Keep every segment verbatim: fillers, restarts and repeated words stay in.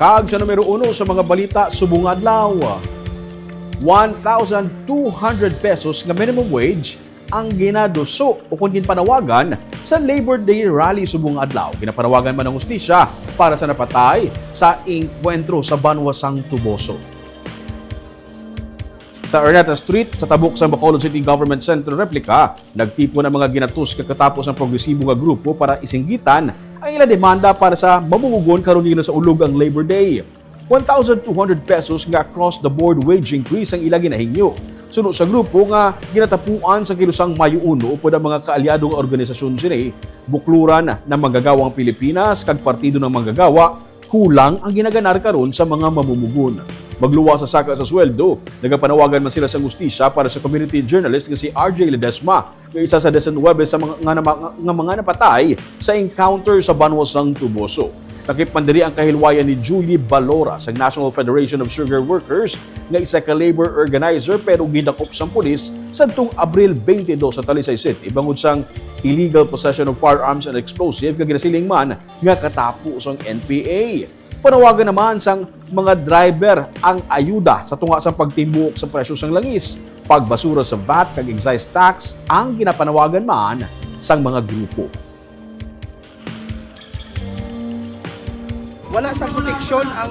Kag sa numero uno sa mga balita subong nga adlaw, one thousand two hundred pesos nga minimum wage ang ginaduso o kon ginpanawagan sa Labor Day Rally subong nga adlaw. Ginapanawagan man ang hustisya para sa napatay sa engkwentro sa banwa sang Tuboso. Sa Araneta Street, sa tabok sang Bacolod City Government Center replika, nagtipon ang mga ginatus nga katapos ang progresibo nga grupo para isinggitan ang ila demanda para sa mamumugon karon nga sa ulog ang Labor Day. One thousand two hundred pesos nga across-the-board wage increase ang ila ginahingyo. Suno sa grupo nga ginatapuan sa kilusang Mayo uno upod ang mga kaalyado nga organisasyon sini, Bukluran ng Manggagawang Pilipinas kag Partido ng Manggagawa, kulang ang ginaganar karon sa mga mamumugon. Magluwas sa saka sa sweldo, nagapanawagan man sila sang hustisya para sa community journalist nga si R J Ledesma, nga isa sa diecinuebe sa mga, nga, nama- nga mga napatay sa encounter sa banwa sang Tuboso. Takip man diri ang kahilwayan ni Julie Balora sa National Federation of Sugar Workers, nga isa ka labor organizer pero gidakop sang pulis sadtong Abril twenty-two sa Talisay City bangod sang illegal possession of firearms and explosive nga ginasiling man nga katapo sang N P A. Panawagan naman sang mga driver ang ayuda sa tunga sang pagtimbuk sa presyo sang langis, pagbasura sa vat kag excise tax ang ginapanawagan man sang mga grupo. Wala sa proteksyon ang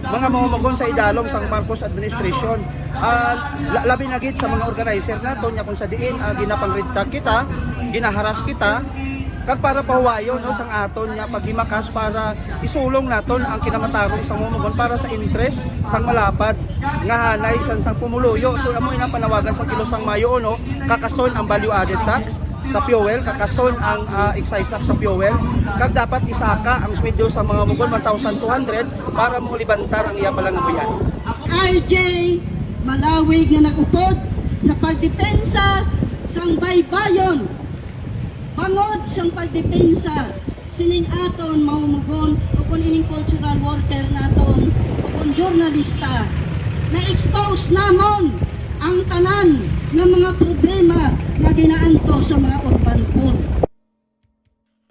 mga mamumugon sa idalom sang Marcos administration. Ah, la- labi na gid sa mga organizer naton nga kung sa diin ah, ginapang-red tag kita, ginaharas kita, kag para pahuwayon no sang aton nga paghimakas para isulong naton ang kinamatarong sang mamumugon para sa interes sang malapad nga hanay sang, sang pumuluyo. So amo ina panawagan sa kilusang Mayo uno, kakason ang value added tax sa fuel, kakason ang ah, excise tax sa fuel, kag dapat isaka ang sweldo sa mga mamumugon one thousand two hundred para maulibantar ang iya palangabuhian. R J Malawig nga nag-upod sa pagdepensa sang baybayon bangod sang pagdepensa sining aton mamumugon o kon ining cultural worker naton o kon journalista. Na-expose namon ang tanan nga mga problema nga ginaanto sa mga urban poor.